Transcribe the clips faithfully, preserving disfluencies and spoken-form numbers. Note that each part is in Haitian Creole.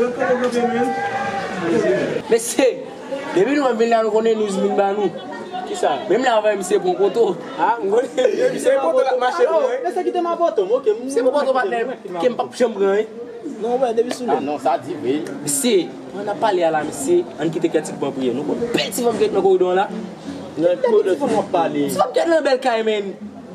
kanpe, lòt kanpe kanpe, men. Mesye, depi nou menm vin la, nou konnen news vin ba nou. Kisa? Menm la, avè misye pran poto. Ah, m konnen. Misye poto l ap mache pran, wi. Mesye kite m a poto, m, ok. Misye pran poto, patnè, ke m p ap janm pran, wi. Non, wè, depi sou li. Ah, non, sa di vre. Mesye, pandan n ap pale a la, mesye, ann kite kèt ti ban priyè. Nou konn bèl ti fanm ki ret nan koridò an la. Nan koridò ti fanm w ap pale. Ti fanm ki ret nan bèl kay, men.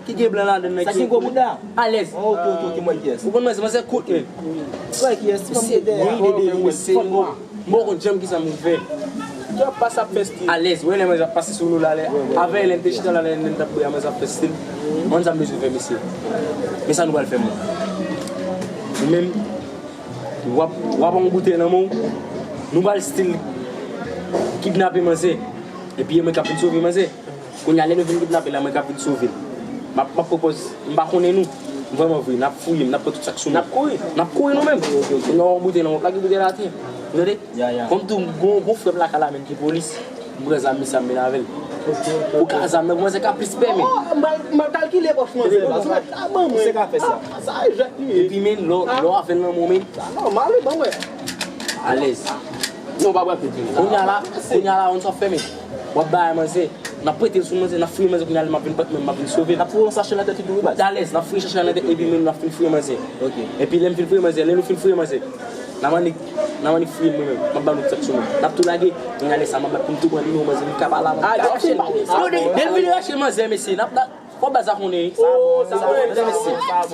Ki gen blan ladann nan. Sa ki gwo bouda? Alèz. Oh, ok, ok, ok, mwen kiyès. Ou konn manzè, manzè kout, men. Mwen kiyès, ti fanm ki dèyè. Wi, dede, wi, mesye, m bon, m bon konn janm kisa m fè. Yo ap pase ap fè stil. Alèz, wè lè manzè ap pase sou nou la, lè. Avè lè n te chita la, lè n t ap bwè a, manzè ap fè stil. Mwen sa m bezwen fè, mesye. Men sa nou pral fè, mwen. Ou menm, w ap, w ap yon boutèy nan men w. Nou pral stil kidnape manzè. Epi e mwen k ap vin sove manzè. Kounye a, lè nou fin kidnape l la, mwen k ap vin sove l. M ap, m ap pwopòz, m pa konnen nou. Vrèman vre, n ap fouye m, n ap pran tout sa k sou nou. N ap kouri? N ap kouri nou menm. Kounye a, w ap boutèy nan men w, plake boutèy la atè. Ou tande? Ya, ya. Kòm tou, gon, gon frè m lakay la menm ki polis. M pran zam misye ap mennen avè l. Ok, ok, ok. Ou ka zam nan, manzè ka plis pè, men. Oh, m pral, m pral kalkile pòch manzè la. Sou mèt la, ban mwen. Misye ka fè sa. Ah, sa e jwèt li ye. Epi, men, lò, lò avè l nan men w, men. Sa nòmal, wi, ban mwen. Alèz. Non, pa pral fè di sa. Kounye a la, kounye a la, on sa fè, men. W ap bay manzè. N ap prete l sou manzè, n ap fouye manzè, kounye a la, m ap vin, m ap vin sove l. N ap fouye yon sachè nan tèt li tou, wi, baz. Alèz, n ap fouye sachè nan tèt, epi menm n ap fin fouye manzè. Ok. Epi lè m fin fouye manzè, lè nou fin fouye manzè, n ap annik, n ap annik fouye l nou menm. M ap ba nou tèt sou nou. N ap tou lage, kounye a lè sa, m ap bat pou m tou pran nimewo manzè, m ka pale avè l. Ah, m ka rache l. Lè l vin rache manzè, mesye, n ap la, fò baz la konnen, wi. Sa bon, sa bon, mesye. Sa bon,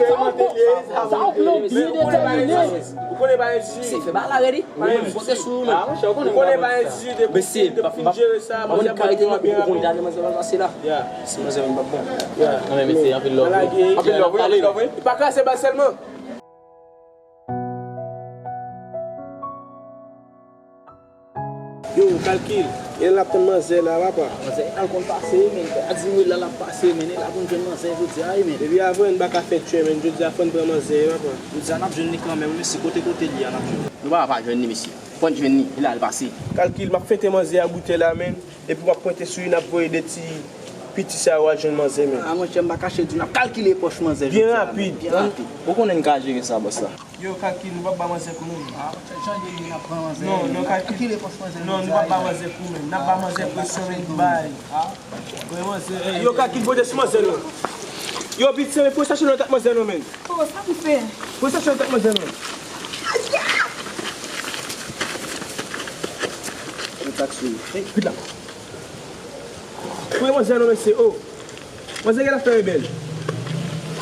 sa bon, mesye. Ou konnen pa gen jiji. Mesye, fè bagay la rèd, wi. Wi, m konte sou ou, men. Ah, monchè, ou konnen pa gen jiji de pou fin jere sa, manzè pral gen yon byen rapid. Ya. Si manzè menm p ap bon. Ya. Non, men mesye, anpil love. Anpil love, wi, anpil love, wi. Pa kraze bal sèlman. Yo, kalkil. E l ap tann manzè la, papa. Manzè al konn pase, men. A di nou la l ap pase, men. E l ap konn jwenn manzè jodi a, men. Depi avan, n pa ka fè tchè, men. Jodi a, fò n pran manzè, papa. Jodi a, n ap jwenn li kanmenm, mesye. Kote, kote li a, n ap jwenn li. Nou pa, pa jwenn li, mesye. Fò n jwenn li. E la, l pase. Kalkil, m ap fete manzè a boutèy la, men. Epi m ap pwente sou li, n ap voye de ti piti sa yo al jwenn manzè, men. Ah, monchè, m pa kache di w, n ap kalkile pòch manzè jodi a, men. Byen rapid. Byen rapid. Ou konnen n ka jere sa, bòs la. Yo, kalkil, nou p ap ba manzè kou, non. Ah, monchè, jan l ye, n ap pran manzè. Non, non, kalkil. Kalkile pòch manzè. Non, nou p ap ba manzè kou, men. N ap ba manzè presyon, men, bay. Ah. Yo, kalkil, pote sou manzè, non. Yo, piti, men, pote sachè nan tèt manzè, non, men. Oh, sa m fè? Pote sachè nan tèt manzè, non. Aya! Vit la. Fouye manzè non, mesye, oh. Manzè genlè ap fè rebèl.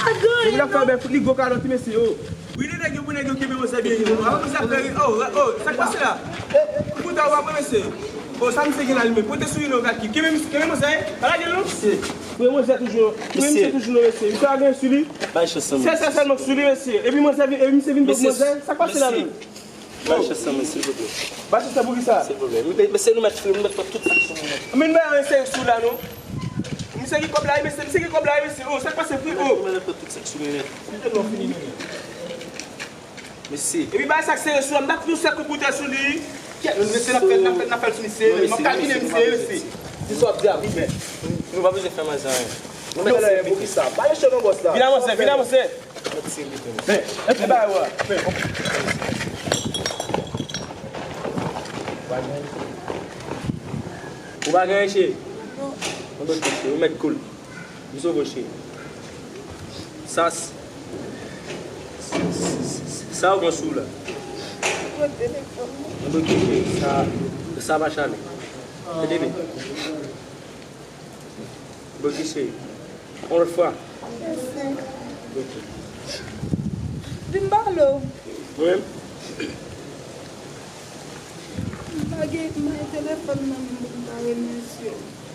Manzè genlè ap fè rebèl, fout li gwo kalòt, mesye, oh. Wi, li nèg yo pou nèg yo kenbe manzè byen, oh. Avan manzè ap fè re-, oh, oh, sa k pase la? Kouta w ap wè, mesye. Oh, sa misye gen la, li menm. Pote sou li non, kalkil. Kenbe misye, kenbe manzè, eh. Pa lage l non, mesye. Fouye manzè toujou. Fouye misye toujou non, mesye. Misye pa gen sou li. Bay chans lan, mesye. Sèl, sèl, sèlman sou li, mesye. Epi manzè vin, epi misye vin pran manzè. Sa k pase la menm? Bay chans lan, men, silvouplè. Bay chans lan pou kisa? Silvouplè. Men, men se nou mèt fouye, nou mèt pran tout sa ki sou nou, men. Men bay yon seri sou la, non. Misye gen kòb la, mesye, misye gen kòb la, mesye. Oh, sa k pase, frè? Oh. Nou mèt pran tout sa ki sou nou, men. Mesye. Epi bay sa k sere sou la, m ta fout yon sèl kout koutèy sou li. Kèt, mesye, n ap fè, n ap fè, n ap fè l sou misye, men. M ap kalkile misye, mesye. Di sa w ap di a, vit, men. Nou pa bezwen fè manzè anyen. Nou mèt sere pou kisa? Bay yon seri non, bòs la. Vin avanse, vin avanse. Men, epi ba yo a. Ou pa gen anyen, cheri? Non. Mwen pa gen, cheri. Ou mèt cool. M sove w, cheri. Sa, sa ou gen sou la? Mwen pa gen, cheri. Sa, sa pa chale. Tande byen. Bloke cheri. Yon lòt fwa. Mèsi. Bloke. Vin pale w. Mwen menm? M pa gen, m pa gen telefòn nan men m pou m ta remèsye w.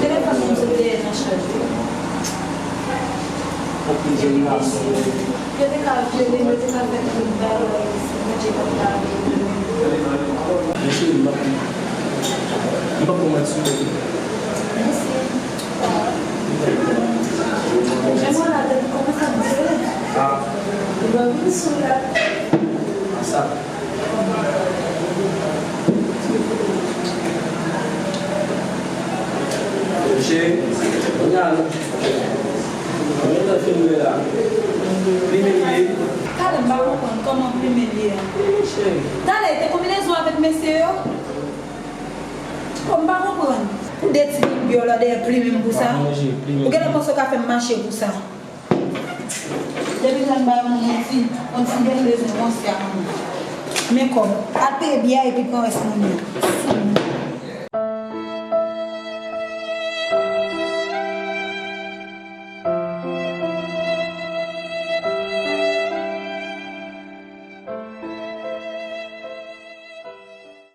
Telefòn mwen sot dèyè nan chaj wi. Yo te ka vle, yo te ka fè tout bagay, Bondye pa t ka vle. Men cheri, m p ap, m p ap pran manti sou tèt ou. Mèsi. Jan mwen la tèt kòmanse ap dire. Ah. Li pa vin sou la. Ah, sa. Cheri, kounye a, nou gentan fin rive la. Plimen li ye. Talè m pa konprann kòman plimen li ye a. Cheri. Talè, te konbinezon avèk mesye yo? Kòm m pa konprann. Pou de ti bib yo la dèyè plimen m pou sa. Ou genlè panse w ka fè m mache pou sa. Depi lè m ba yon moun yon ti, yon ti byen, m bezwen yon sè a manman. Men kòb. Al peye biyè epi pran rès moun yo.